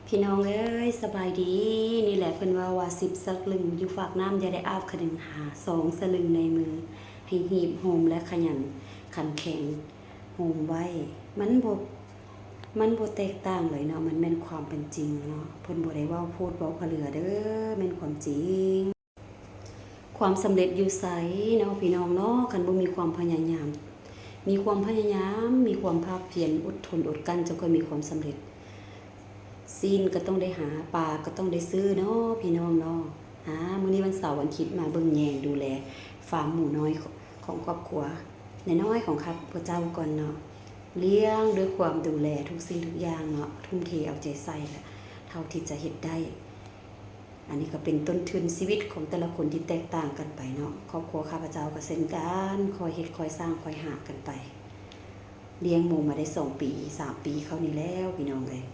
ພີ່ນ້ອງເອີຍ ສະບາຍດີ. ນີ້ແຫຼະເພິ່ນເວົ້າວ່າ ສິບສະລຶງຢູ່ຟາກນ້ຳ ຢ່າໄດ້ອາບຂະດຶງຫາ ສອງສະລຶງໃນມື ໃຫ້ຮີບໂຮມ ແລະ ຂະຫຍັນຂັນແຂງໂຮມໄວ້. ມັນບໍ່ ມັນບໍ່ແຕກຕ່າງເລີຍເນາະ ມັນແມ່ນຄວາມເປັນຈິງເນາະ. ເພິ່ນບໍ່ໄດ້ເວົ້າໂພດເວົ້າພະເຫຼືອເດີ້ ແມ່ນຄວາມຈິງ. ຄວາມສຳເລັດຢູ່ໃສເນາະ ພີ່ນ້ອງເນາະ? ຄັນບໍ່ມີຄວາມພະຍາຍາມ ມີຄວາມພະຍາຍາມ ມີຄວາມພາກພຽນ ອົດທົນອົດກັ້ນ ຈັ່ງຄ່ອຍມີຄວາມສຳເລັດ. ຊີ້ນກໍຕ້ອງໄດ້ຫາ ປາກໍຕ້ອງໄດ້ຊື້ເນາະ ພີ່ນ້ອງເນາະ. ອາ ມື້ນີ້ວັນເສົາ ວັນອາທິດ ມາເບິ່ງແຍງດູແລຟາມໝູນ້ອຍຂອງຄອບຄົວນ້ອຍໆຂອງຂ້າພະເຈົ້າກ່ອນເນາະ. ລ້ຽງດ້ວຍຄວາມດູແລທຸກສິ່ງທຸກຢ່າງເນາະ ທຸ່ມເທເອົາໃຈໃສ່ ແລະ ເທົ່າທີ່ຈະເຮັດໄດ້. ອັນນີ້ກໍເປັນຕົ້ນທຶນຊີວິດຂອງແຕ່ລະຄົນທີ່ແຕກຕ່າງກັນໄປເນາະ. ຄອບຄົວຂ້າພະເຈົ້າກໍເຊັ່ນກັນ ຄ່ອຍເຮັດຄ່ອຍສ້າງຄ່ອຍຫາກັນໄປ. ລ້ຽງໝູມາໄດ້ສອງປີ ສາມປີເຂົ້ານີ້ແລ້ວ ພີ່ນ້ອງເອີຍ.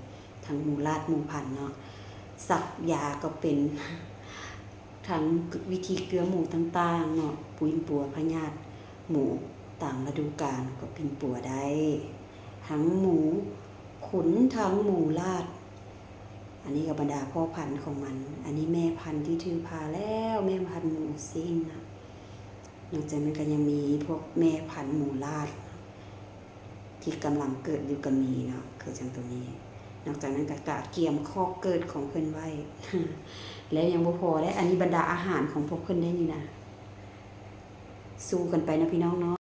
ທັງໝູລາດໝູພັນເນາະ ສັກຢາກໍເປັນ ທັງວິທີເກື້ອໝູຕ່າງໆເນາະ ປິ່ນປົວພະຍາດໝູຕາມລະດູການກໍປິ່ນປົວໄດ້ ທັງໝູຂຸນ ທັງໝູລາດ. ອັນນີ້ກໍບັນດາພໍ່ພັນຂອງມັນ. ອັນນີ້ແມ່ພັນທີ່ຖືພາແລ້ວ ແມ່ພັນໝູຊິງນະ. ນອກຈາກນັ້ນກໍຍັງມີພວກແມ່ພັນໝູລາດ ທີ່ກຳລັງເກີດຢູ່ກໍມີເນາະ ຄືຈັ່ງໂຕນີ້. ນອກຈາກນັ້ນກໍກະກຽມຄອກເກີດຂອງເພິ່ນໄວ້ ແລ້ວຍັງບໍ່ພໍເດ້ ອັນນີ້ບັນດາອາຫານຂອງພວກເພິ່ນໄດ້ນີ້ນະ. ສູ້ກັນໄປເນາະ ພີ່ນ້ອງເນາະ.